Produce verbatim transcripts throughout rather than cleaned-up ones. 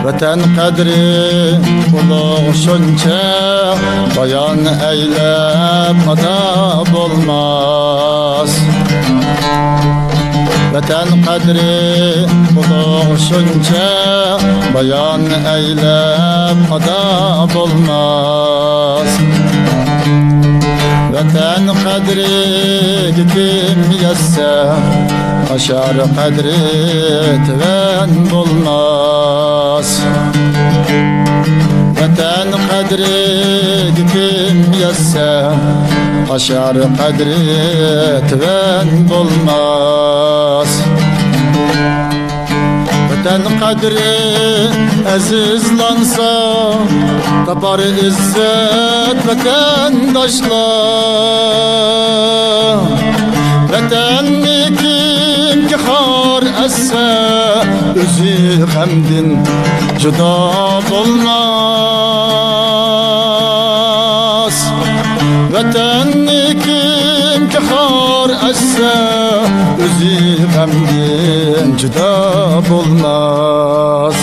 ۋەتەن قەدرى ئۇلۇغ شۇنچە، بايان ئەيلەپ ئادا بولماس. ۋەتەن قەدرى ئۇلۇغ شۇنچە، بايان ئەيلەپ ئادا بولماس. ۋەتەن قەدرىگە كىم يەتسە، ئاشار قەدرى تۆۋەن بولماس. ۋەتەن قەدرىگە كىم يەتسە، ئاشار قەدرى تۆۋەن بولماس. ۋەتەن قەدرى ئەزىزلانسا، تاپار ئىززەت ۋەتەنداشلار. ۋەتەننى كىمكى خار ئەتسە، ئۆزى غەمدىن جۇدا بولماس. ۋەتەننى كىمكى خار ئەتسە، ئۆزى غەمدىن جۇدا بولماس.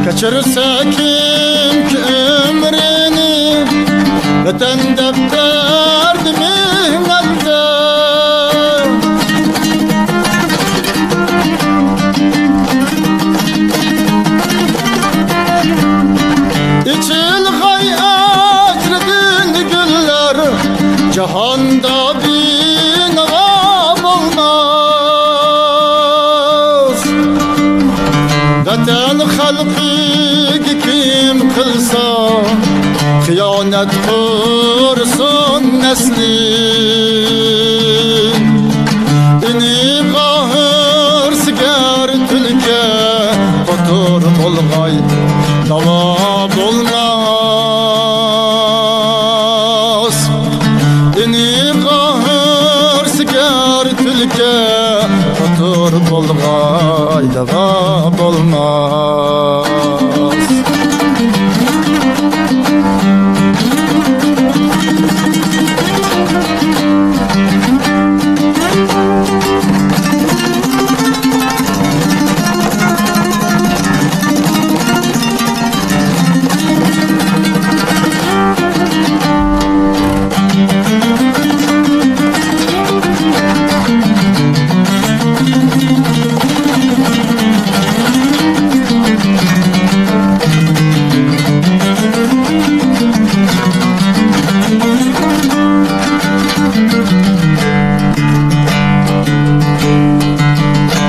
كەچۈرسە كىمكى ئۆمرىنى، ۋەتەن دەپ دەردى مېڭەلدە. ئېچىلغاي ئەترىدىن گۈللەر، جاھاندا بىناغا بولماس. ۋەتەن خەلقىگە كىم قىلسا خىيانەت، قۇرسۇن نەسلى. ئىنىغا ھۆرسىگەر تۈلكە، قوتۇر بولغاي داۋا بولماس. ئىنىغا ھۆرسىگەر تۈلكە، قوتۇر بولغاي داۋا بولماس.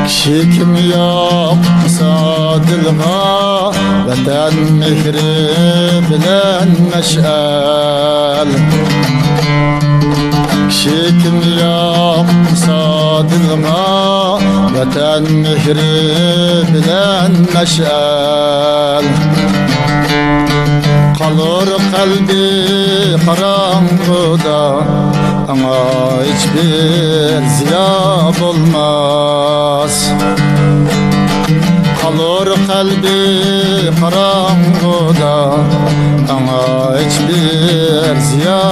كىشى كىم ياقمىسا دىلغا، ۋەتەن مېھرى بىلەن مەشئەل. كىشى كىم ياقمىسا دىلغا، ۋەتەن مېھرى بىلەن مەشئەل. قالۇر قەلبى قاراڭغۇدا، ئاڭا ھېچبىر زىيا بولماس. قالۇر قەلبى قاراڭغۇدا، ئاڭا ھېچبىر زىيا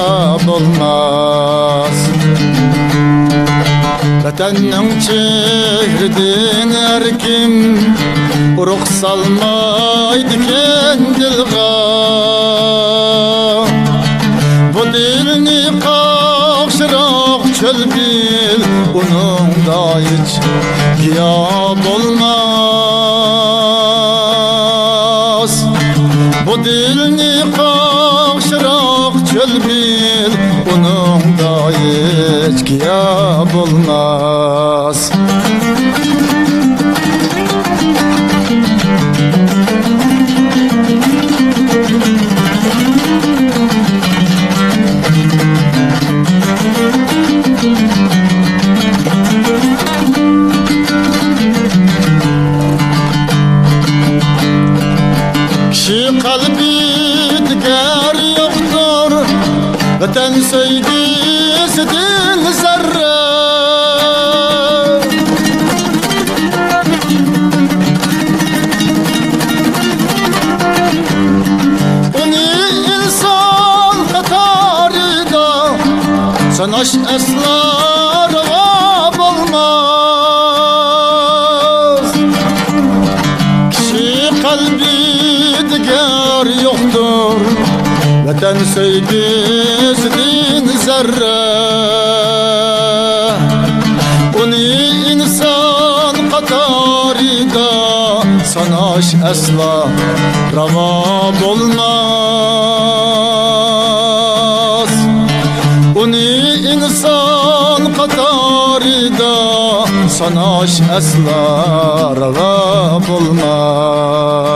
بولماس. ۋەتەننىڭ چېھرىدىن ھەركىم ئۇرۇق سالمايدىكەن دىلغا. بۇ دىلنى قاقشىراق چۆل بىل، ئۇنىڭدا ھېچ گىياھ بولماس. ۋەتەن سۆيگۈسىدىن زەررە. ئۇنى ئىنسان قاتارىدا ساناش ئەسلا راۋا بولماس. كىشى قەلبىدە گەر يوقتۇر ۋەتەن سۆيگۈسىدىن زەررە، ئۇنى ئىنسان قاتارىدا ساناش ئەسلا راۋا بولماس. ئۇنى ئىنسان قاتارىدا ساناش ئەسلا راۋا بولماس.